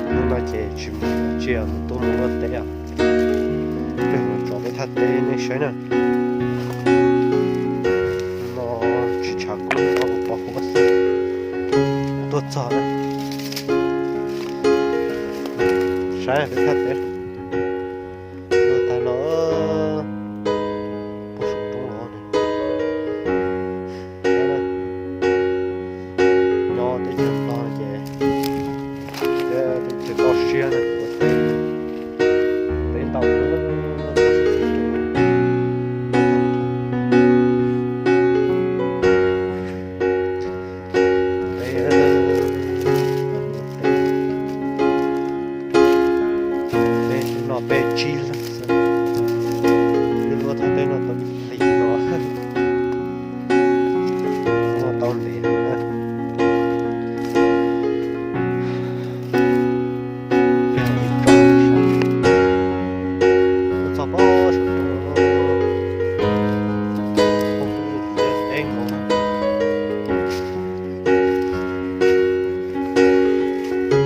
Hnub no ces tsis mus tsis mus tuaj mus luaj teb os. Peb mus tso peb thaj teb nej saib na. No tsis tshav kub, pos huab xwb. Tuaj txog na. Saib peb thaj teb. Luaj tag no, puag saum roob los ne. Nyob teb chaws no ces, teb chaws toj siab na, ua teb, teb ntau. Peb, peb no peb tsib leeg xwb. Luaj thaj teb no tau ib hlis no, no tau ntev no na. Txog pob saum no, teb no.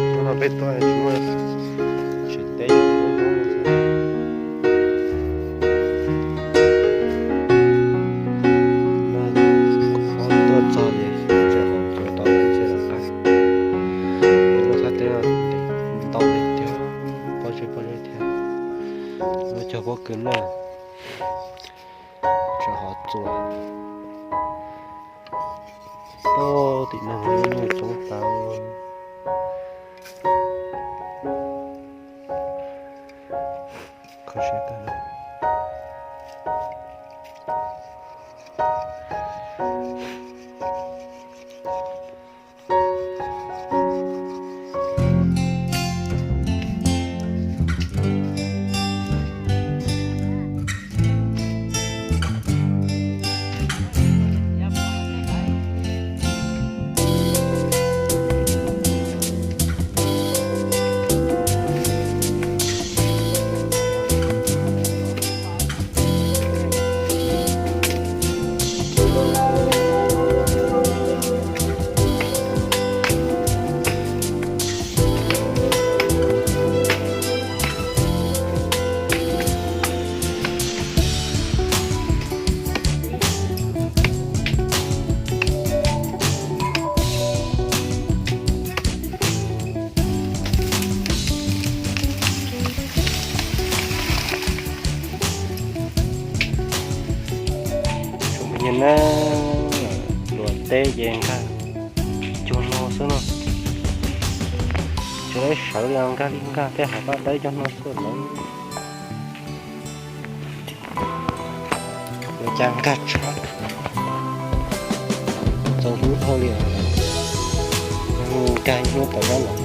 Hnub no peb tuaj tsis muaj tsev teb, tuaj txog ces tseem qhov tsuas tau ntses los nqa. Luaj thaj teb no ntau li tiag, pob zeb pob zeb thiab. Lub cog pob kws na, tseem qhov txuas. Pob tim no nyuj coob tas. Kho siab tag. Tsoom phooj ywg na, luaj teb ces nkag cuag no xwb no. Tsis tau sawv li, nkag li nkag tej hav paj dawb cuag no xwb lawm. Ua cas nkag tshaj txaus hlub dhau li. Nkag ib hnub tawm zaj los